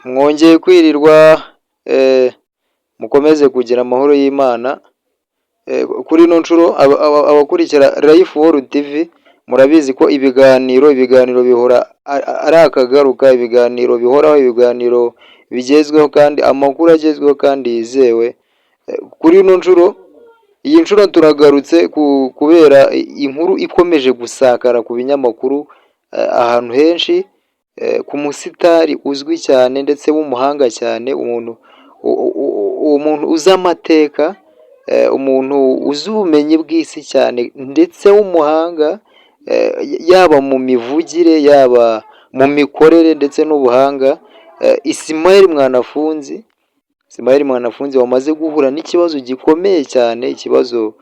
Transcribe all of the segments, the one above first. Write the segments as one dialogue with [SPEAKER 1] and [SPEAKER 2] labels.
[SPEAKER 1] Mwongeye kwirirwa, mukomeze kugira amahoro y'Imana. Kuri ino nshuro abakurikira Life World TV murabizi ko ibiganiro bihora ari akagaruka, ibiganiro bihoraho, ibiganiro bigezweho kandi amakuru agezweho kandi yizewe. Kuri ino nshuro, iyi nshuro turagarutse kubera inkuru ikomeje gusakara ku binyamakuru ahantu henshi, ku musitari uzwi cyane ndetse w'umuhanga cyane, umuntu uzi amateka, umuntu uzi ubumenyi bw'isi cyane ndetse w'umuhanga, yaba mu mivugire, yaba mu mikorere ndetse n'ubuhanga, Ismael Mwanafunzi. Ismael Mwanafunzi wamaze guhura n'ikibazo gikomeye cyane, ikibazo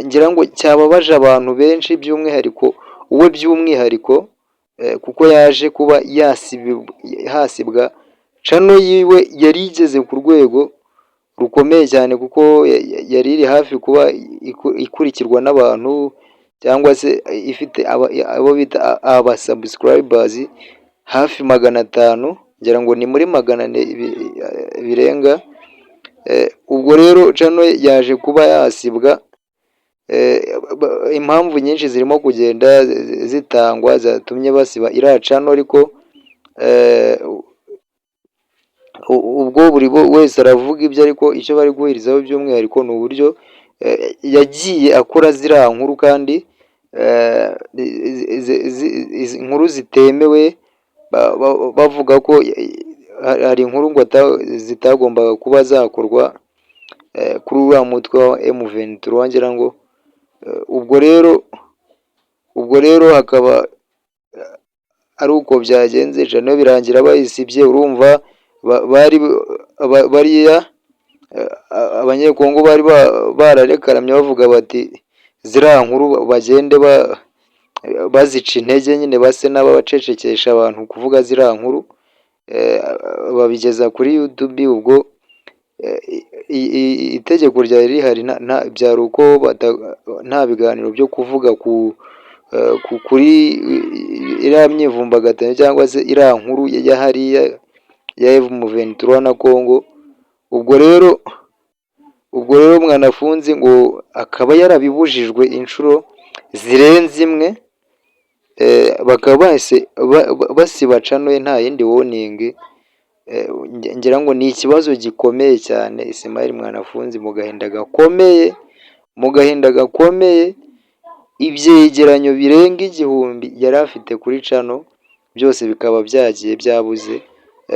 [SPEAKER 1] ngira ngo cyababaje abantu benshi, by'umwihariko we, by'umwihariko kuko yaje kuba hasibwa channel yiwe yari igeze ku rwego rukomeye cyane, kuko yari iri hafi kuba ikurikirwa n'abantu cyangwa se ifite abo bita aba subscribers hafi 500, ngira ngo ni muri 400 birenga. Ubwo rero channel yaje kuba yasibwa. Impamvu nyinshi zirimo kugenda zitangwa zatumye basiba iriya channel, ariko ubwo buri wese aravuga ibye, ariko icyo bari guhurizaho by'umwihariko ni uburyo yagiye akora ziriya nkuru, kandi inkuru zitemewe, bavuga ko hari inkuru ngo zitagombaga kuba zakorwa kuri uriya mutwe wa M23, ngira ngo. Ubwo rero hakaba ari uko byagenze, channel birangira bayisibye. Urumva bari bariya Abanyekongo bari bararekaramye bavuga bati ziriya nkuru bagende bazica intege nyine, base n'abacecekesha abantu kuvuga ziriya nkuru, babigeza kuri YouTube. Ubwo itegeko ryari rihari byari uko nta biganiro byo kuvuga kuri iriya myivumbagatanyo cyangwa se iriya nkuru ya hariya ya M23 na Congo. Ubwo rero Mwanafunzi ngo akaba yarabibujijwe inshuro zirenze imwe, bakaba bahise basiba channel ye nta yindi warning. Ngira ngo ni ikibazo gikomeye cyane. Ismael Mwanafunzi mu gahinda gakomeye, mu gahinda gakomeye, ibyegeranyo birenga 1000 yari afite kuri channel byose bikaba byagiye byabuze.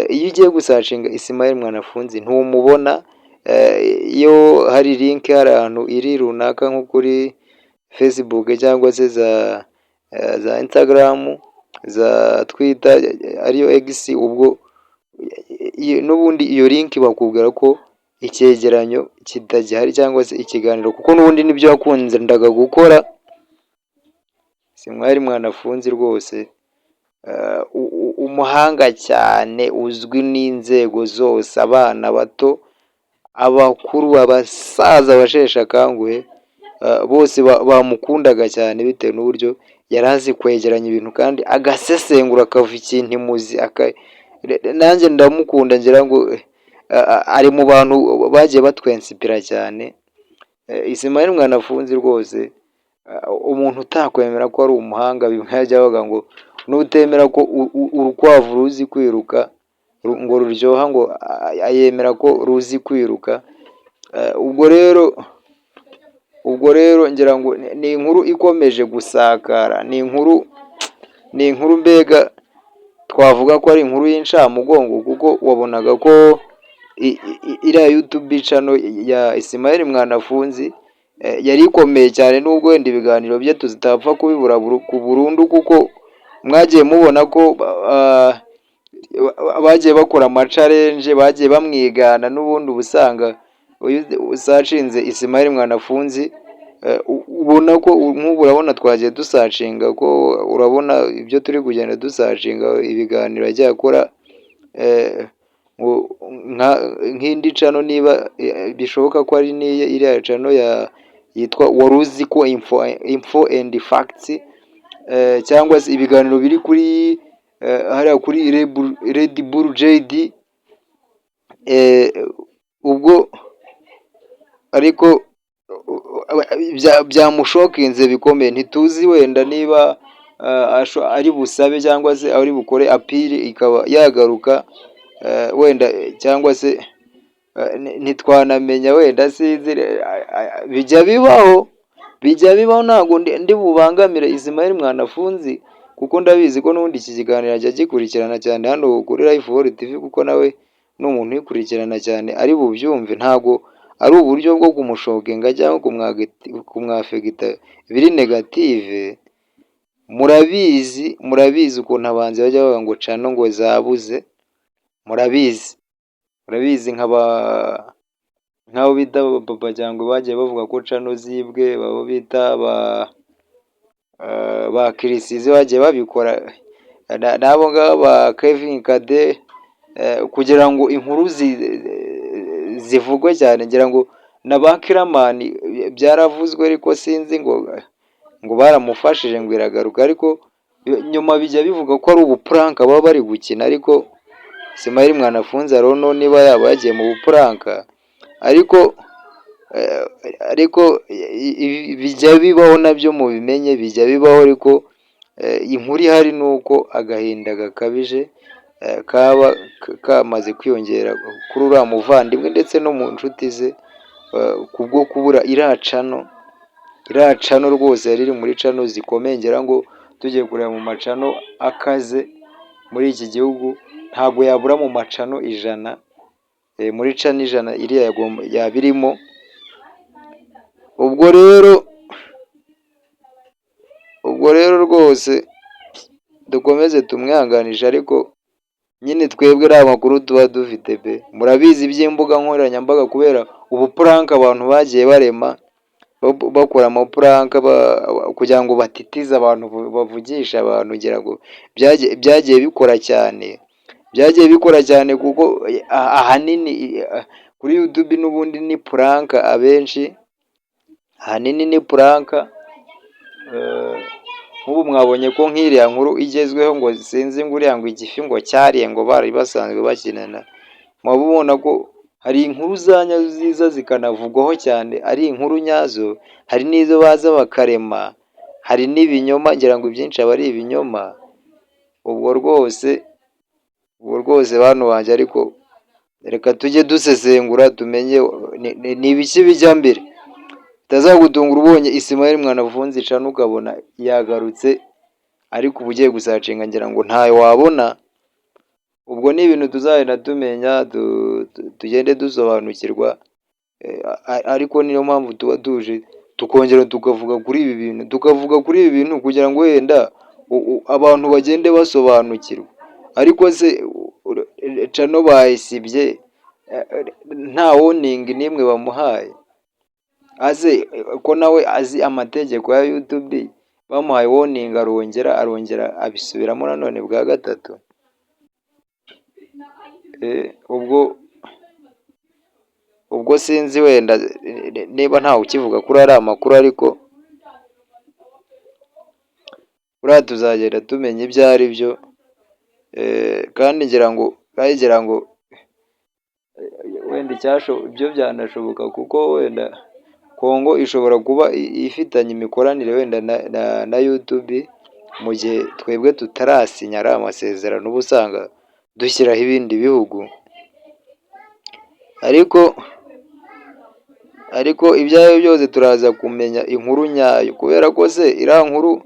[SPEAKER 1] Iyo ugiye gusearchinga Ismael Mwanafunzi ntumubona. Iyo hari link, hari ahantu iri runaka nko kuri Facebook cyangwa se za Instagram, za Twitter ariyo X, ubwo n'ubundi iyo link bakubwira ko icyegeranyo kitagihari cyangwa se ikiganiro, kuko n'ubundi nibyo yakundaga gukora. Ismael Mwanafunzi rwose umuhanga cyane, uzwi n'inzego zose, abana bato, abakuru, abasaza, abasheshe akanguhe, bose bamukundaga cyane bitewe n'uburyo yari azi kwegeranya ibintu kandi agasesengura, akava ikintu imuzi. Nanjye ndamukunda, ngira ngo ari mu bantu bagiye batwinspira cyane. Ismael Mwanafunzi rwose, umuntu utakwemera ko ari umuhanga, bimwe bajya bavuga ngo nutemera ko urukwavu ruzi kwiruka ngo ruryoha, ngo yemera ko ruzi kwiruka. Ubwo rero ngira ngo ni inkuru ikomeje gusakara, ni inkuru mbega twavuga ko ari inkuru y'incamugongo, kuko wabonaga ko iriya YouTube channel ya Ismael Mwanafunzi yari ikomeye cyane, nubwo wenda ibiganiro bye tutapfa kubibura burundu, kuko mwagiye mubona ko bagiye bakora ama challenge, bagiye bamwigana. N'ubundi uba usanga usearchinze Ismael Mwanafunzi, ubona ko nk'ubu urabona twagiye dusearchinga, ko urabona ibyo turi kugenda dusearchinga, ibiganiro yagiye akora nk'indi channel, niba bishoboka ko ari n'iye, iriya channel yitwa Wari Uzi Ko Info and Facts, cyangwa se ibiganiro biri kuri hariya kuri Red Bull JD. Ubwo ariko byamushockinze bikomeye. Ntituzi wenda niba ari busabe cyangwa se ari bukore appeal ikaba yagaruka wenda, cyangwa se ntitwanamenya wenda, sinzi. Bijya bibaho, bijya bibaho. Ntabwo ndi bubangamire Ismael Mwanafunzi, kuko ndabizi ko n'ubundi iki kiganiro ajya agikurikirana cyane hano kuri Life World TV, kuko nawe ni umuntu uyikurikirana cyane, ari bubyumve. Ntabwo ari uburyo bwo kumushockinga cyangwa kumwaffecta biri negative. Murabizi, murabizi ukuntu abahanzi bajya bavuga ngo channel ngo zabuze. Murabizi, murabizi, nk'abo bita Papa Cyangwe bagiye bavuga ko channel zibwe, abo bita ba Chriss bagiye babikora, n'abo ngabo ba Kevin Kade, kugira ngo inkuru zivugwe cyane. Ngira ngo na ba Killaman byaravuzwe, ariko sinzi ngo baramufashije ngo iragaruka, ariko nyuma bijya bivuga ko ari ubuprank baba bari gukina. Ariko Ismael Mwanafunzi arono niba yaba yagiye mu buprank, ariko bijya bibaho nabyo, mubimenye, bijya bibaho. Ariko inkuru ihari ni uko agahinda gakabije kaba kamaze kwiyongera kuri uriya muvandimwe ndetse no mu nshuti ze kubwo kubura iriya channel. Iriya channel rwose yari iri muri channel zikomeye. Ngira ngo tugiye kureba mu machannel akaze muri iki gihugu, ntabwo yabura mu machannel 100. Muri channel 100 iriya yaba irimo. Ubwo rero rwose dukomeze tumwihanganishe, ariko nyine twebwe nta makuru tuba dufite pe. Murabizi iby'imbuga nkoranyambaga, kubera ubuprank abantu bagiye barema, bakora amaprank kugira ngo batitize abantu, bavugishe abantu. Ngira ngo byagiye bikora cyane, byagiye bikora cyane, kuko ahanini kuri YouTube n'ubundi ni prank, abenshi ahanini ni prank. Nk'ubu mwabonye ko nk'iriya nkuru igezweho ngo sinzi ngo uriya ngo igifi ngo cyariye ngo bari basanzwe bakinana. Muba mubona ko hari inkuru za nyazo ziza zikanavugwaho cyane ari inkuru nyazo, hari n'izo baza bakarema, hari n'ibinyoma. Ngira ngo ibyinshi aba ari ibinyoma. Ubwo rwose bantu banjye, ariko reka tujye dusesengura tumenye ni ibiki bijya mbere. Bitazagutungura ubonye Ismael Mwanafunzi channel ukabona yagarutse, ariko uba ugiye gusearchinga ngira ngo ntayo wabona. Ubwo ni ibintu tuzagenda tumenya, tugende dusobanukirwa, ariko niyo mpamvu tuba tuje tukongera tukavuga kuri ibi bintu, tukavuga kuri ibi bintu kugira ngo wenda abantu bagende basobanukirwa. Ariko se channel bayisibye nta warning n'imwe bamuhaye? Aze ko nawe azi amategeko ya YouTube, bamuhaye warning arongera abisubiramo nanone bwa gatatu. Ubwo sinzi wenda niba ntawe ukivuga kuri ariya makuru, ariko buriya tuzagenda tumenya ibyo ari byo. Kandi ngira ngo wenda ibyo byanashoboka, kuko wenda Kongo ishobora kuba ifitanye imikoranire wenda na YouTube, mu gihe twebwe tutarasinya ariya masezerano uba usanga dushyiraho ibindi bihugu. Ariko ibyo ari byo byose turaza kumenya inkuru nyayo, kubera ko se iriya nkuru,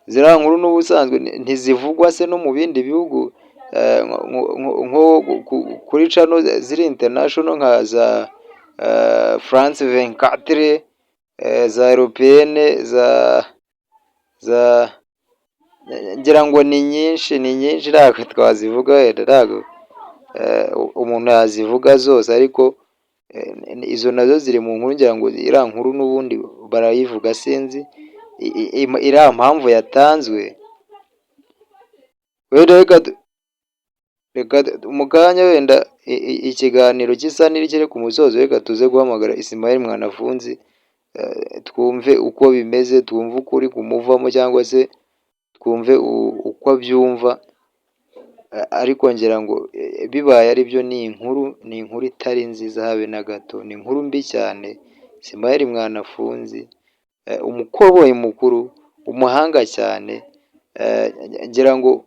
[SPEAKER 1] ziriya nkuru n'ubusanzwe ntizivugwa se no mu bindi bihugu, nko kuri channel ziri international nka za France 24, za Européenne, za ngira ngo ni nyinshi, ni nyinshi, ntabwo twazivuga wenda, ntabwo umuntu yazivuga zose, ariko izo nazo ziri mu nkuru. Ngira ngo iriya nkuru n'ubundi barayivuga. Sinzi iriya mpamvu yatanzwe. Wenda reka mu kanya wenda ikiganiro gisa n'ikiri ku musozo, reka tuze guhamagara Ismael Mwanafunzi twumve uko bimeze, twumve ukuri kumuvamo cyangwa se twumve uko abyumva. Ariko ngira ngo bibaye ari byo, ni inkuru itari nziza habe na gato, ni inkuru mbi cyane. Ismael Mwanafunzi, umukoboyi mukuru, umuhanga cyane, ngira ngo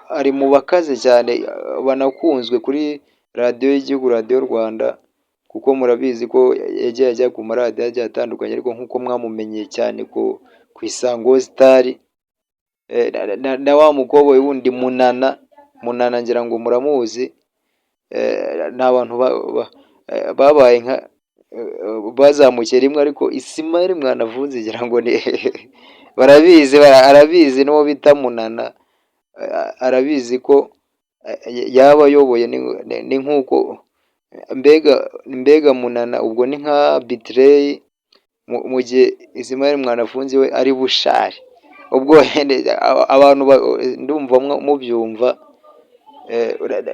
[SPEAKER 1] ari mu bakaze cyane banakunzwe kuri radiyo y'igihugu, Radiyo Rwanda, kuko murabizi ko yagiye ajya ku maradiyo agiye atandukanye, ariko nk'uko mwamumenyeye cyane ku Isango Star na wa mukoboyi wundi Munana. Munana ngira ngo muramuzi. Ni abantu babaye nka bazamukiye rimwe, ariko Ismael Mwanafunzi ngira ngo barabizi, arabizi n'uwo bita Munana arabizi ko yaba ayoboye. Ni nk'uko mbega Munana ubwo ni nka Bitireyi, mu gihe Ismael Mwanafunzi we ari Bushali. Ubwo abantu ndumva mubyumva,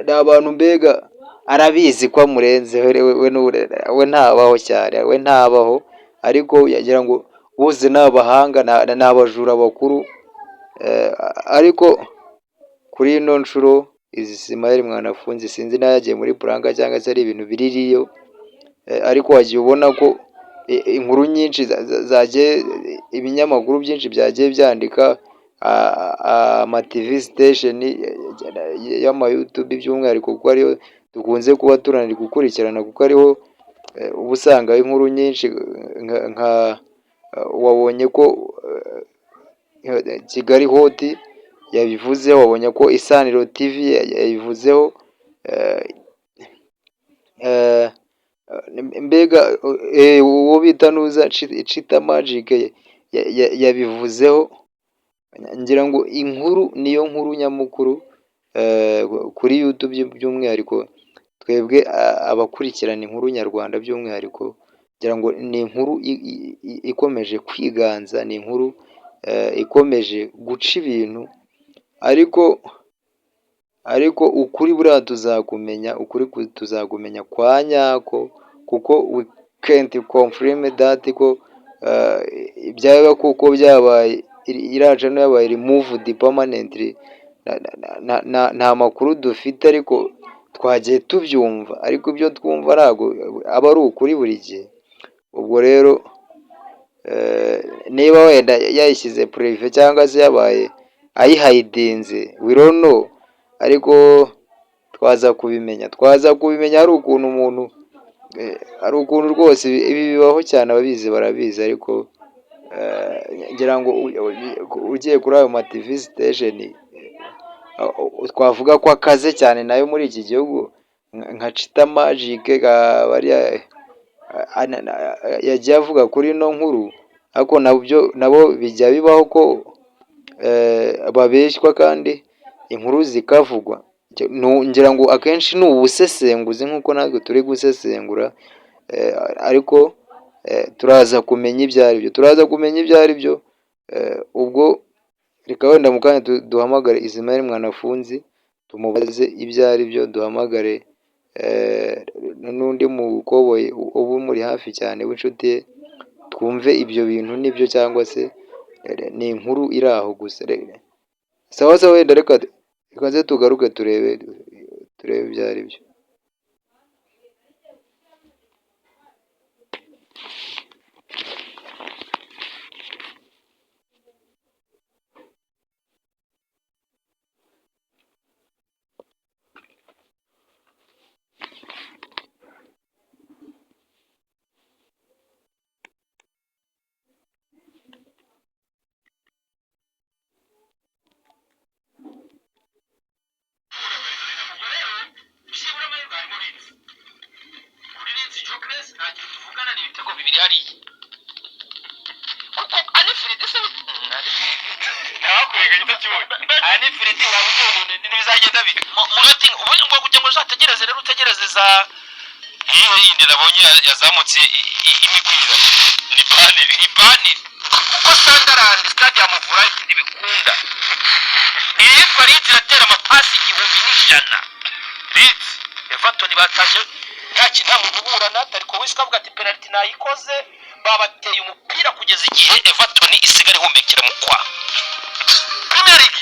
[SPEAKER 1] ni abantu mbega arabizi ko amurenze we, ntabaho cyane, we ntabaho, ariko yagira ngo bose ni abahanga, ni abajura bakuru. Ariko kuri ino nshuro Ismael Mwanafunzi sinzi niba yagiye muri prank cyangwa se ari ibintu biri real, ariko wagiye ubona ko inkuru nyinshi zagiye, ibinyamakuru byinshi byagiye byandika, ama TV station y'ama YouTube by'umwihariko, kuko ariyo dukunze kuba tunani gukurikirana, kuko ariho uba usangaho inkuru nyinshi. Nka wabonye ko Kigali Hot yabivuzeho, wabonye ko Isaniro TV yabivuzeho, mbega uwo bita nuza Chita Magic yabivuzeho. Ngira ngo inkuru niyo nkuru nyamukuru kuri YouTube, by'umwihariko twebwe abakurikirana inkuru nyarwanda, by'umwihariko ngira ngo ni inkuru ikomeje kwiganza, ni inkuru ikomeje guca ibintu. Ariko ukuri buriya tuzakumenya, ukuri tuzakumenya kwa nyako, kuko we can't confirm that ko byaba kuko byabaye, iriya channel yabaye removed permanently. Nta makuru dufite, ariko twagiye tubyumva, ariko ibyo twumva ntabwo aba ari ukuri buri gihe. Ubwo rero niba wenda yayishyize private cyangwa se yabaye ayihidinze, we don't know, ariko twaza kubimenya. Hari ukuntu umuntu, hari ukuntu rwose ibi bibaho cyane, ababizi barabizi, ariko ngira ngo ugiye kuri ayo ma TV station twavuga ko akaze cyane nayo muri iki gihugu, nka Chita Magic yagiye avuga kuri ino nkuru, ariko nabyo nabo bijya bibaho ko babeshywa kandi inkuru zikavugwa. Ngira ngo akenshi ni ubusesenguzi nk'uko natwe turi gusesengura, ariko turaza kumenya ibyo ari byo, turaza kumenya ibyo ari byo. Ubwo reka wenda mu kanya duhamagare Ismael Mwanafunzi tumubaze ibyo ari byo, duhamagare n'undi mukoboyi uba umuri hafi cyane w'inshuti ye, twumve ibyo bintu nibyo cyangwa se ni inkuru iri aho gusa. Sawa sawa, wenda reka ze tugaruke turebe ibyo ari byo.
[SPEAKER 2] Byibura amahirwe harimo Leeds. Kuri Leeds, Gyökeres nta kintu tuvugana, ni ibitego bibiri hariya, kuko Anfield se
[SPEAKER 3] Ntawakurenganya utakibonye.
[SPEAKER 2] Anfield waba ugiye ntibizagenda bite mugati ubu ngo kugira ngo uzategereze rero, utegereze za
[SPEAKER 3] Iyo yindi nabonye yazamutse imigwira ni Burnley.
[SPEAKER 2] Ni Burnley, kuko Sunderland stade ya Muvura ntibikunda. Iyi Leeds iratera amapasi 1100. Leeds, Everton batashye nta kintu, nta muntu uburana. Tarkowski avuga ati penalty nayikoze. Babateye umupira kugeza igihe Everton isigara ihumekera mu kwa Premier League.